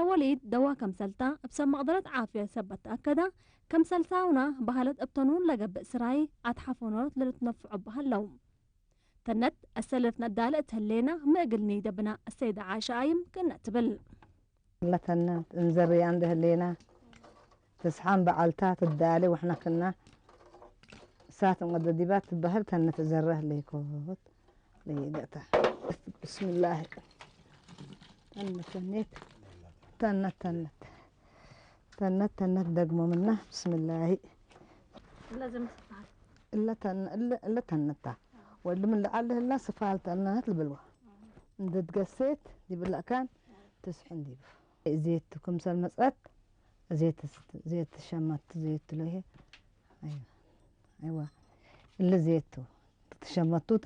ወሊድ ደዋ ከምሰልታ እብ ሰብ መቕደረት ዓፍየ ሰበት ተኣከዳ፣ ከምሰል ሳውና ባህለት እብተኑ ለገብእ ስራይ ኣትሓፎኖት ለልትነፍዖ በሃለው። ተነት እሰለት ነዳለ እትህሌና ምእግልኒ ደብና እሰይደ ዓሻ ኣይም ክነ ትብል። ለተነት እንዘርያ እንደህሌና ተስሓን በዓልታ ትዳለ ወሕና ክና እሳት እንቀደዲባት ትበህል ተነት ዘረህ ለይኮት ለይገታ። ብስምላህ። ተነት ተነት። ተነት ተነት። ተነት ተነት ደግሞ ምና ብስምላሂ። እለ ተን-፣ እለ-፣ እለ ተነታ። ወልድ ምን ለዓል ህላ ስፋል ተነት ልብልዋ። እንደ ትገሴት ዲብላ ካን ትስሕን ዲብ። ዜት ክምሰል መጸት ዜት ስ-፣ ዜት ሸመት ዜት ሎ ይሄ። ኣይዋ። ኣይዋ። እለ ዜቱ ትሸመቱታ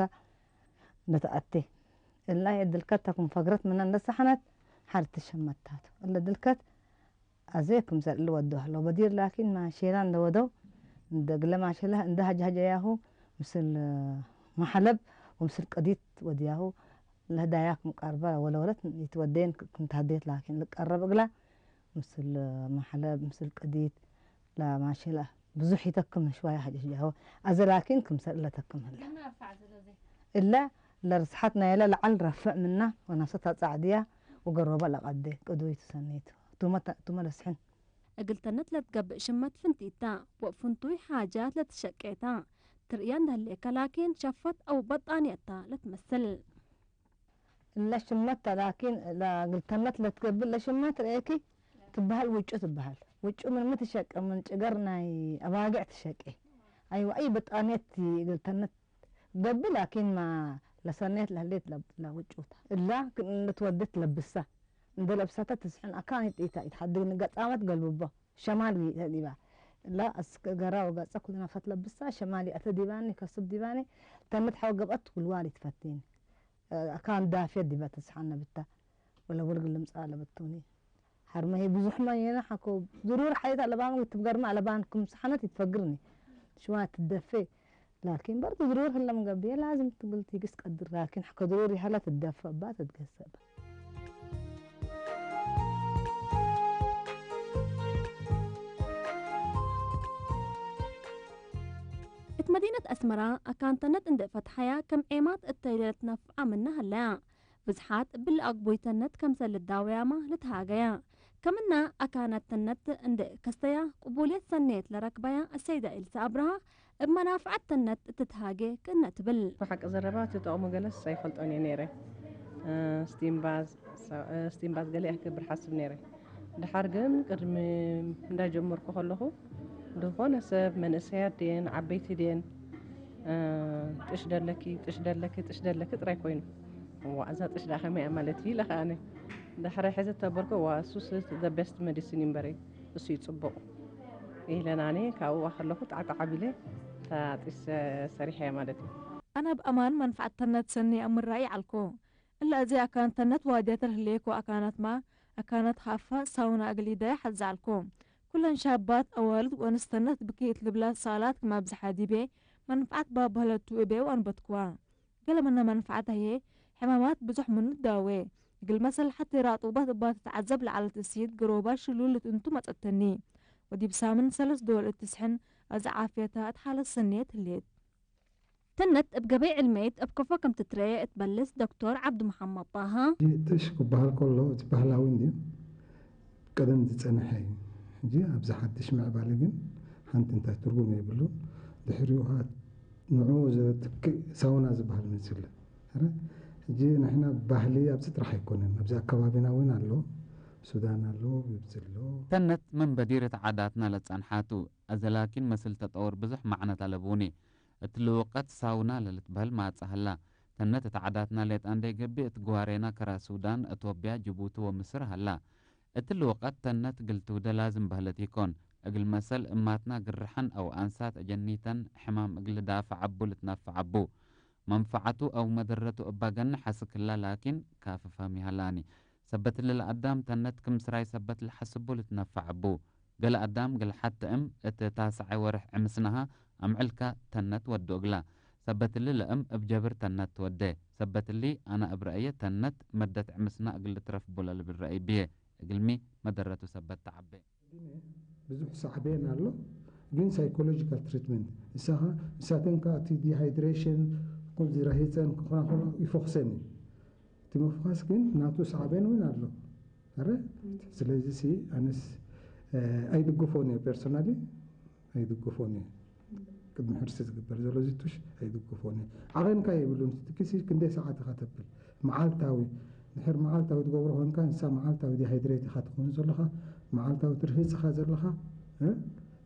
ነተኣቴ። እላ የድልከት ተኩም ፈግረት ምና እንደሰሓነት ሓር ትሸመታቱ። እለ ድልከት ኣዘ ክምሰል እለ ወዶ ህሎ። በዲር ላኪን ማሼላ እንደ ወደው እንደ ግለ ማሼላ እንደ ሀጃ ሀጃ ያሁ ምስል መሐለብ ወምስል ቅዲት ወድያሁ ለህዳያ ክም ቀርበ ወለወለት ይትወደየን ክም ተህደየት ላኪን ልቀረብ እግላ ምስል መሐለብ ምስል ቅዲት ለማሼላ ብዙሕ ይተክም ሽዋያ ሀጃ ሀጃሁ ኣዘ ላኪን ክምሰል እለ ተክም ህለ እለ ለርስሓት ናይለ ለዓል ረፍዕ ምና ወነፍሰ ተጻዕድያ ወገሮበ ለቀደ ቅዱይ ትሰኔቱ። ቱመ ተ-፣ ቱመ ለስሕን። እግል ተነት ለትገብእ ሽመት ፍንቲታ ወፍንቱይ ሓጃት ለትሸቄታ ትርእያ እንደህሌከ ላኪን ሸፈት አው በጣንየታ ለትመስል። እለ ሽመት ተ ላኪን ለእግል ተነት ለትገብእ ለሽመት ርእየኪ ትበሃል ውጩ ትበሃል። ውጩ ምን ምትሸቀ ምን ጭገር ናይ አባግዕ ትሸቄ። አይዋ አይ በጣንየት እግል ተነት ገብእ ላኪን ማ ለሰኔት ለህሌት ለብ-፣ ለውጩታ። እላ ክን ልትወደት ለብሳ። እንደ ለብሳታ ትስሕን አካን ይጥኢታ ይትሓድግ ንገጻመት ገልብቦ። ሸማል ይተ ዲባ። እላ አስክ ገራ ወገጸ ኩሉ ነፈት ለብሳ ሸማል ይአተ ዲባኒ ከስብ ዲባኒ። ተምት ሐው ገብአት ጉልዋል ይትፈቲኒ። አካን ዳፌ ዲባ ትስሓን ነብታ። ወለ ወልግ ልምጻ ለብቱኒ። ሐርመ ሄ ብዙሕ መ የነ ሐኮ ዝሩር ሐይት አለባን ይትብገርማ አለባን ክም ሰሐነት ይትፈግርኒ። ሽዋ ትደፌ። ላኪን በርዱ ዝሩር ህለ ምገብየ ላዝም ትብል ትግስ ቀድር ላኪን ሐኮ ዝሩር ይሀለ ትደፈ እባ ትትገሰብ። እት መዲነት አስመራ አካንተነት እንደ ፈትሐያ ከም ዔማት እተይለ ልትነፍዓ ምና ህለያ። ብዝሓት ብልኣግቦይተነት ከምሰል ልዳወያማ ልትሃገያ። ከምና ኣካናተነት እንደ ከስተያ ቅቡልየት ሰኔት ለረክበያ እሰይዳ ኢልሳ አብርሃ እብ መናፍዐት ተነት እትትሃጌ ክነ ትብል። ብሓቂ ዘረባ እቲ ጠቕሙ ገለስ ኣይፈልጦን እየ ነይረ። እ፣ ስቲምባዝ፣ ሰ-፣ እ፣ ስቲምባዝ ገለ እየ ክገብር ሓስብ ነይረ። ድሓር ግን ቅድሚ እንዳጀመርኩ ከለኹ ዝኾነ ሰብ መንእሰያት ድየን ዓበይቲ ድየን እ፣ ጥሽ ደለኪ፣ ጥሽ ደለኪ፣ ጥሽ ደለኪ ጥራይ ኮይኑ። እዋ፣ እዛ ጥሽ ደኣ ከመይ እያ ማለት እዩ ኢለ ከኣ ኣነ። ድሕሪ ሕዚ ተበልኩ፣ እዋ፣ እሱስ the best medicine እዩ እምበሪ፣ እሱ እዩ ጽቡቕ። ኢለን ኣነ ካብኡ ከለኹ ጣዕጣዕ ኣቢለ እታ ጥሽ ሰሪሐ እያ ማለት እዩ። ኣነ ብኣማን መንፍዓት ተነት ሰኒ ኣምራ ይዓልኮ። እላ እዚ ኣካን ተነት ዋድያ ተልህሌኮ ኣካናት ማ፣ ኣካናት ሃፋ፣ ሳውና እግል ኢዳይ ሓዛዓልኮ። ኩለን ሻባት፣ ኣዋልድ ወንስተነት ብክይት ልብላ ሳላት ክም ኣብዝሓ ዲቤ መንፍዓት ባባህለቱ እቤ ወኣንበትኩዋ። ገለ ምነ መንፍዓት ህዬ፣ ሕማማት ብዙሕ ምኑ ዳዌ። እግል መሰል ሐቴ ራጡባት እባ ትትዓዘብ ለዓለት እሲት፣ ገሮባ ሽሉል ልትእንቱ መጸተኒ። ወዲብ ሳምን ሰለስ ዶል እትስሕን፣ ኣዚ ዓፍየታ እት ሓለት ሰንየት ህሌት። ተነት እብ ገበይ ዕልመይት እብ ከፎ ከም ትትረኤ እት በልስ ዶክቶር ዓብዱ መሓመድ ጣሃ። ጥሽ ክበሃል ከሎ፣ እቲ ባህላዊ እንድዩ። ቀደም ዝጸንሐ እዩ። ሕጂ ኣብዚ ሓድሽ ምዕባለ ግን ሓንቲ እንታይ ትርጉም የብሉን። ድሕሪኡ ኸኣ ንዕኡ ዘትክእ ሳውና ዝበሃል መጺኡ ኣሎ። ሕረ፣ ሕጂ ንሕና ባህሊ ኣብዚ ጥራሕ ኣይኮነን፣ ኣብዚ ኣከባቢና እውን ኣሎ፣ ሱዳን ኣሎ፣ ግብጺ ኣሎ። ተነት ምን በዲር እት ዓዳትና ለጸንሓቱ፣ ኣዘ ላኪን መስል ተጠውር ብዙሕ ማዕነት ኣለቡኒ። እት ልውቀት ሳውና ለልትበህል ማጸ ሀላ። ተነት እት ዓዳትና ሌጣ እንዴ ገብእ እት ግዋሬና ከራ ሱዳን፣ እቶብያ፣ ጅቡቲ ወምስር ሀላ። እት ልውቀት ተነት እግል ትውደ ላዝም በህለት ኢኮን። እግል መሰል እማትና ግርሐን አው አንሳት አጀኒተን ሕማም እግል ልዳፍዕ አቡ ልትነፍዕ አቡ። መንፈዓቱ አው መደረቱ እባ ገንሕ አስክ ህላ ላኪን ካፊ ፈህም ይሀላኒ። ሰበት እሊ ለአዳም ተነት ክም ስራይ ሰበት ለሐስቡ ልትነፈዕ እቡ። ገለ አዳም ግልሓት ተእም እት ታስዓይ ወርሕ ዕምስናሃ አምዕልካ ተነት ወዱ እግላ። ሰበት እሊ ለእም እብ ጀብር ተነት ትወዴ። ሰበት እሊ አና እብ ረአየ ተነት መደት ዕምስና እግል ልትረፍ እቡ ለልብል ረአይ ብዬ። እግልሚ መደረቱ ሰበት ተዓበ። ብዙሕ ሳዕቤን ኣሎ፣ ግን ሳይኮሎጂካል ትሪትመንት ንሳኻ ንሳተን ከዓ እቲ ዲሃይድሬሽን ከምዚ ረሂፀን ክኾና ከሎ ይፈኹሰን እዩ። እቲ ምፍኻስ ግን ናቱ ሳዕቤን እውን ኣሎ። ኣረ ስለዚ ሲ ኣነስ ኣይድግፎን እየ፣ ፐርሶናሊ ኣይድግፎን እየ። ቅድሚ ሕርሲ ዝግበር ዘሎ ዝቱሽ ኣይድግፎን እየ። ዓቐንካ የብሉን። ትኪሲ ክንደይ ሰዓት ኢኻ ተብል? መዓልታዊ ድሕር መዓልታዊ ትገብሮ ኮንካ ንሳ መዓልታዊ ዲሃይድሬት ኢኻ ትኾን ዘለኻ፣ መዓልታዊ ትርህጽኻ ዘለኻ።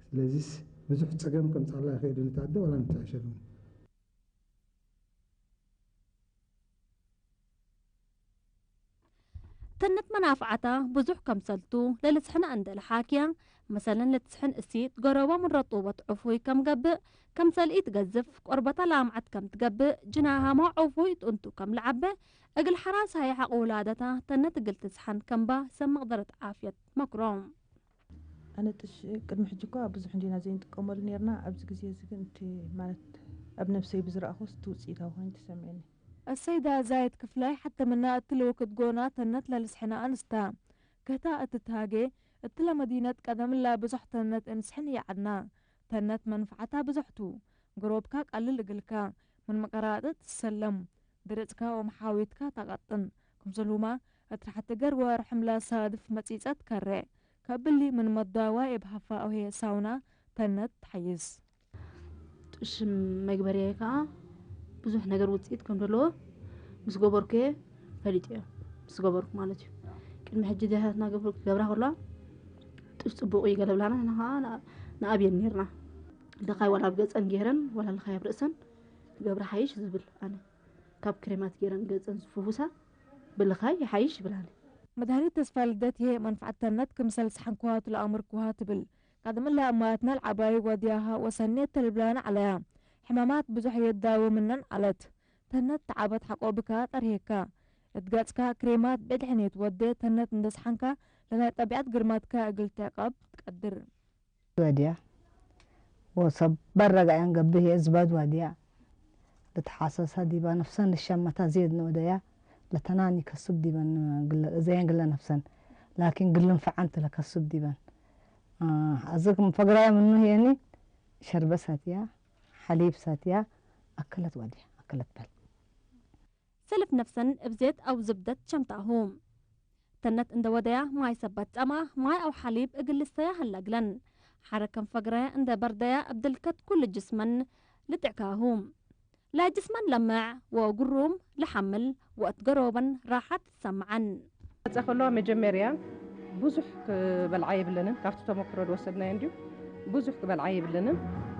ስለዚስ ብዙሕ ጸገም ከምጻላ ይኽእል ንታደ ዋላ ንትዕሸል እውን። ተነት መናፍዓታ ብዙሕ ከምሰልቱ ለልስሕና እንደ ለሓክያ መሰለን ለትስሕን እሲት ገረቦ ምረጡቦት ዕፉይ ከም ገብእ ከም ሰልኢ ትገዝፍ ቆርበታ ላምዓት ከም ትገብእ ጅናሃማ ዕፉይ ጥንቱ ከም ለዓበ እግል ሓራስ ሃይ ሓቕ ውላደታ ተነት እግል ትስሓን ከምባ ሰብ መቕደረት ዓፍየት መክሮም። ኣነ ጥሽ ቅድሚ ሕጂ እኳ ብዙሕ እንዲና ዘይንጥቀመሉ ነርና። ኣብዚ ግዜ እዚ ግን እቲ ማለት ኣብ ነብሰይ ብዝረኣኹስ እቲ ውፅኢታዊ ኮይኑ ተሰሚዕኒ። ኣሰይዳ ዛይት ክፍላይ ሓተምና እቲ ልውክት ጎና ተነት ለልስሕና ኣንስታ ክህታ እቲ ትሃጌ እቲ ለመዲነት ቀደምላ ብዙሕ ተነት እንስሕን ይዓድና ተነት መንፍዓታ ብዙሕቱ ግሮብካ ቀልል እግልካ ምን መቀራጥጥ ትሰለም ድርጽካ ወመሓዊትካ ታቀጥን ክምሰልሁማ እቲ ራሕቲ ገር ወርሕምላ ሳድፍ መጺጸት ከረ ከብሊ ምን መዳዋ የብሃፋ ኦሄ ሳውና ተነት ትሓይስ። ጥሽም መግበርያይ ከዓ ብዙሕ ነገር ውፅኢት ከም ዘለዎ ምስ ገበርኩ እየ ፈሊጠዮ። ምስ ገበርኩ ማለት እዩ። ቅድሚ ሕጂ ደሃትና ክገብራ ከለዋ ጥሽ ፅቡቕ እዩ ገለ ብላና፣ ንኻ ንኣብየን ነርና። ልኻይ ዋላ ኣብ ገፀን ገይረን ዋላ ልኻይ ኣብ ርእሰን ገብረ ሓይሽ ዝብል ኣነ ካብ ክሬማት ገይረን ገፀን ዝፍውሳ ብልኻይ ይሓይሽ ይብል ኣነ። መድሃኒት ተስፋ ልደት ይሄ መንፍዓት ተነት ክምሰል ሰሓንኩሃ ትለኣምርኩሃ ትብል። ቀደም እላ እማትና ልዓባይ ወድያሃ ወሰኔት ተልብላና ዓለያ። ሕማማት ብዙሕ የዳውምነን ዓለት። ተነት ተዓበት ሓቆ ብካ ጠርሄካ። እትገጽካ ክሬማት ብድሕኔት ወደ ተነት እንደስሓንካ ለናይ ጠቢዓት ግርማትካ እግል ተዕቀብ ትቀድር። ወድያ ወሰብ በረጋ ያን ገብህ የዝባድ ወድያ ለተሓሰሳ ዲባ ነፍሰን ልሸመታ ዜድ ንወደያ ለተናኒ ከሱብ ዲበን እዘየን ግለ ነፍሰን ላኪን ግልን ፈዓንት ለከሱብ ዲበን ኣዝግ ፈግራያ ምኑ የኒ ሸርበ ሰትያ ሓሊብ ሰትያ ኣከለት ወድያ ኣከለት በል። ሰልፍ ነፍሰን እብዜት ኣው ዝብደት ሸምታሁ። ተነት እንደ ወደያ ማይ ሰበት ጸማ ማይ ኣው ሓሊብ እግል ልስተያ ህላግለን። ሓረ ከም ፈግረያ እንደ በርደያ እብድልከት ኩሉ ጅስመን ልጥዕካሁ። ላጅስመን ለምዕ ወጉሩም ልሓምል ወእት ገሮበን ራሓት ትሰምዓን። መጻ ከለዋ መጀመርያ ብዙሕ ክበልዓ የብለንን። ካብቲ ተመክሮ ዝወሰድናዮ እንድዩ። ብዙሕ ክበልዓ የብለንን።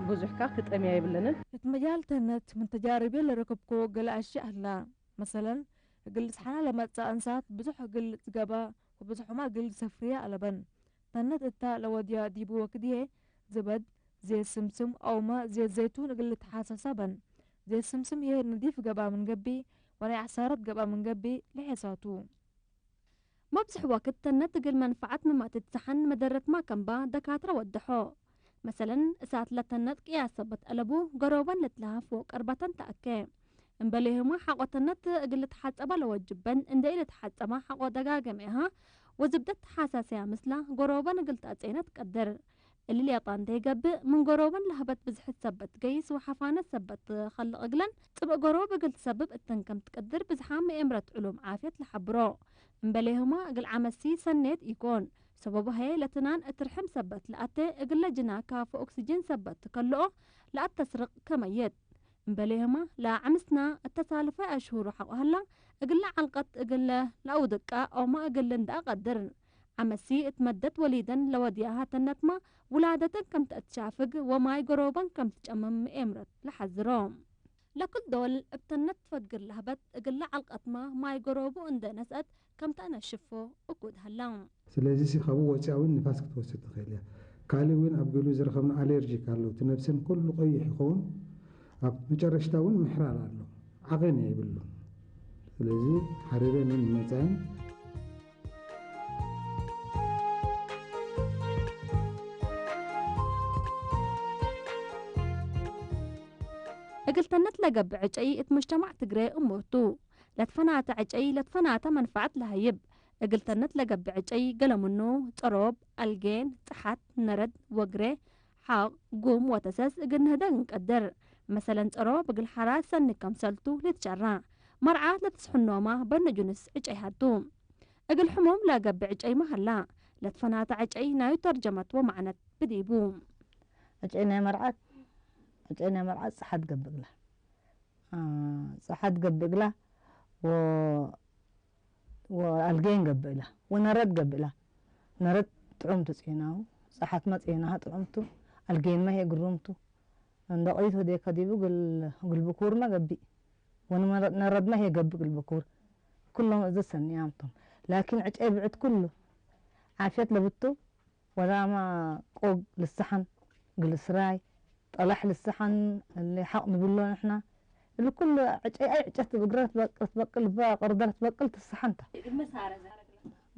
ብዙሕ ከኣ ክጠምያ የብለንን። እቲ መጃል ተነት ምን ተጃርቤ ለረከብኮ ገለ ኣሽያእ ህላ። መሰለን፣ እግል ዝሓና ለመጽኣ እንሳት ብዙሕ እግል ዝገባ ወብዝሑማ እግል ዝሰፍርያ ኣለበን። ተነት እታ ለወድያ ዲቡ ወክድሄ ዝበድ፣ ዜት ስምስም ኣውመ ዜት ዘይቱን እግል ልትሓሳሰበን። ዜት ስምስም ይሄ ንዲፍ ገባ ምን ገቢ ወናይ ዓሳረት ገባ ምን ገቢ ልሔሳቱ። መብዝሕ ወክድ ተነት እግል መንፈዓት ምማትት ሰሓን መደረትማ ከምባ ደካትረ ወደሖ። መሰለን እሳት ለተነጥ ቅያስ ሰበት አለቡ ገሮበን ለትለሃፍ ወቀርባተን ተአከ። እምበሌህማ ሓቆ ተነት እግል ልትሓጸባ ለወጅበን እንደ ኢልትሓጸባ ሓቆ ደጋገመ ኢሃ ወዝብደት ተሓሳሰያ ምስላ ገሮበን እግል ተአጼነ ትቀድር። እሊ ሌጣ እንተ ይገብእ ምን ገሮበን ለህበት ብዝሕት ሰበት ገይስ ወሓፋነት ሰበት ትኸልቕ እግለን ጽብእ ገሮብ እግል ትሰብብ እተን ከም ትቀድር ብዝሓ ምኤምረት ዕሉም ዓፍየት ለሓብሮ። እምበሌህማ እግል ዓመሲ ሰኔት ኢኮን። ሰበቡ ሀየ ለትናን እትርሕም ሰበት ለኣተ እግለ ጅና ካፎ ኦክስጅን ሰበት ትከልኦ ለኣተስርቅ ከመየት። እምበሌህማ ለአዕምስና እተሳልፈ አሽሁሩ ሐቆ ሀላ እግለ ዐልቀት እግለ ለአውድቃ ኦማ እግል እንዳ ቀድር። ዐመሲ እት መደት ወሊደን ለወድያሃ ተነትማ ውላደተን ከም ተእትሻፍግ ወማይ ገሮበን ከም ትጨምም ምኤምረት ለሐዝሮ። ለክል ዶል እብ ተነት ትፈግር ለህበት እግለ ዐልቀትማ ማይ ገሮቡ እንደ ነስአት ከም ተአነሽፎ እኩድ ሀላ። ስለዚሲ ካብኡ ወፂኣ እውን ንፋስ ክትወስድ ትኽእል እያ። ካልእ እውን ኣብ ገሊኡ ዝረኸብና ኣሌርጂክ ኣሎ። እቲ ነብሰን ኩሉ ቀይሕ ይኸውን። ኣብ መጨረሽታ እውን ምሕራር ኣሎ። ዓቐን የብሉን። ስለዚ ሓሪረን እውን ንመፃኢን እግልተነት ለገብእ ዕጨይ እት ሙጅተማዕ ትግሬ እሙርቱ። ለትፈናተ ዕጨይ ለትፈናተ መንፈዐት ለሀይብ። እግልተነት ለገብዕ ዕጨይ ገለምኑ፣ ጸሮብ፣ ኣልጌን፣ ጸሓት፣ ነረድ፣ ወግሬ፣ ሓቕ፣ ጉም ወተሰስ እግል ንህደግ እንቀድር። መሰለን ጸሮብ እግል ሓራ ሰኒ ከምሰልቱ ልትሸራ። መርዓት ለትስሕኖማ በነ ጁንስ ዕጨይ ሃቱ። እግል ሕሙም ለገብዕ ዕጨይ መሃላ። ለትፈናታ ዕጨይ ናዩ ተርጀመት ወማዕነት ብዲቡ። ዕጨይ ናይ መርዓት ዕጨይ ናይ መርዓት ጸሓት ገብእ እግላ። አ፣ ጸሓት ገብእ እግላ። ወ-፣ ወኣልጌን ገብእ እላ። ወነረድ ገብእ እላ። ነረድ ጥዑምቱ ጼናው። ጸሓትማ ጼናሃ ጥዑምቱ። ኣልጌንማ ሄ ግሩምቱ። እንደ ቆይቶ ዴ ከዲቡ ግል-፣ ግል ብኩርማ ገብእ። ወነረድማ ሄ ገብእ ግል ብኩር። ኩሎም እዚ ሰኒያምቶም። ላኪን ዕጨይ ብዕት ኩሉ። ዓፍየት ለብቱ ወላማ ቆግ ልስሓን፣ ግልስራይ፣ ጠላሕ ልስሓን፣ እሊ ሓቕ ንብሎ ንሕና። እሊ ኩሉ ዕጨይ ኣይ ዕጨት ብግረ ትበቅል፣ ትበቅል፣ ባ ቅርደር ትበቅል ትስሓንታ።